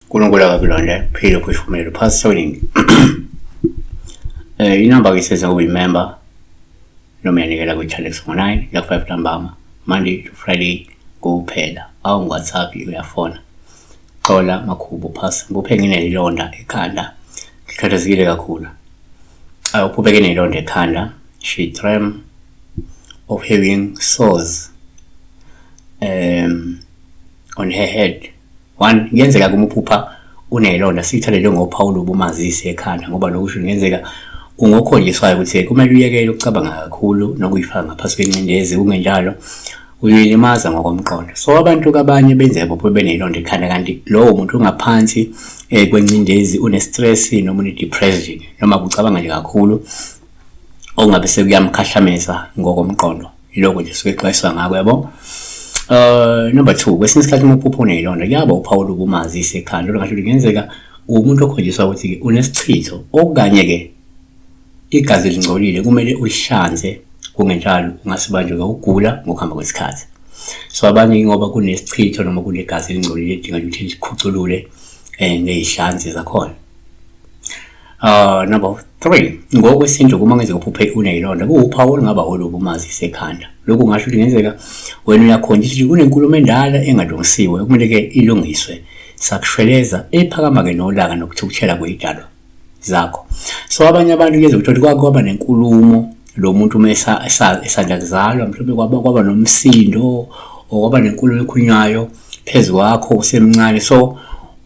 Nkulunkulu akakulonde phile phushumelelo Pastor Winning. Inamba ke seza kuba member noma yanikela ku Channel 9 ya 5 ntambama Monday to Friday kuphela. Awu WhatsApp uyafona. Xola Makhubo Pastor ngiphe nginelilonda ekhanda. Ngikhathazekile kakhulu. Awuphuphe nginelilonda ekhanda. She dream of having sores on her head. One, kuyenzeka kuma uphupha unelonda siyithande njengophawu lobumazisi ekhanda ngoba lokhu kusho kungenzeka ungokhonjiswayo ukuthi kumele uyekele ukucabanga kakhulu nokuyifaka ngaphansi kwencindezi kungenjalo uyilimaza ngokomqondo. So abantu kabanye benzeka bophe benelonda ekhanda kanti lowo muntu ungaphansi kwencindezi une-stress noma une-depression noma kucabanga nje kakhulu okungabe sekuyamkhahlameza ngokomqondo. Ilokho nje suke exwayiswa ngako yabo. Number 2, kwesinye isikhathi uma uphupha uneyilonda kuyaba uphawu lobumazisi ekhanda olungasho ukuthi kungenzeka umuntu okhonjiswa ukuthi unesichitho okanye-ke igazi elingcolile kumele ulihlanze kungenjalo ungase banjwe ukugula ngokuhamba kwesikhathi. So abanye ngoba kunesichitho noma kunegazi elingcolile lidinga ukuthi likhuculule ngey'hlanzi zakhona. Number 3, ngokwesintu uma ngenzeka uphuphe uneyilonda kuwuphawu olungaba olubi umazisi ekhanda. Lokhu kungasho ukuthi kungenzeka wena uyakhonjiswa ukuthi kunenkulumo endala engalungisiwe okumele-ke ilungiswe sakushweleza ephakama-ke nolaka nokuthukuthela kwey'dalwa zakho. So abanye abantu kuyenzeka ukuthi kwake kwaba nenkulumo lo muntu uma esanda kuzalwa mhlawumbe kwaba nomsindo or kwaba nenkulumo ekhulunywayo phezu kwakho usemncane. So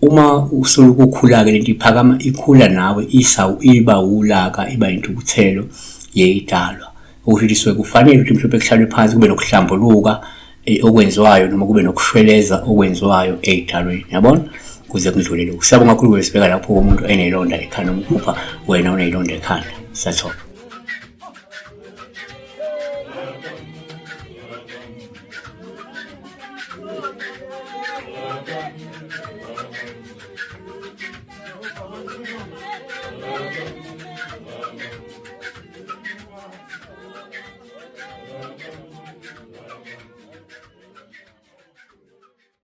uma usuke ukhula-ke lento iphakama ikhula nawe isa iba wulaka iba intukuthelo yeyidalwa. Okusho ukuthi suke kufanele ukuthi mhlawumbe kuhlalwe phansi kube nokuhlambuluka okwenziwayo noma kube nokushweleza okwenziwayo ey'dalweni yabona kuze kudlule lokhu. Siyabonga kakhulu kwesibeka lapho umuntu enelonda ekhanda noma uphupha wena unelonda ekhanda. Siyathoba.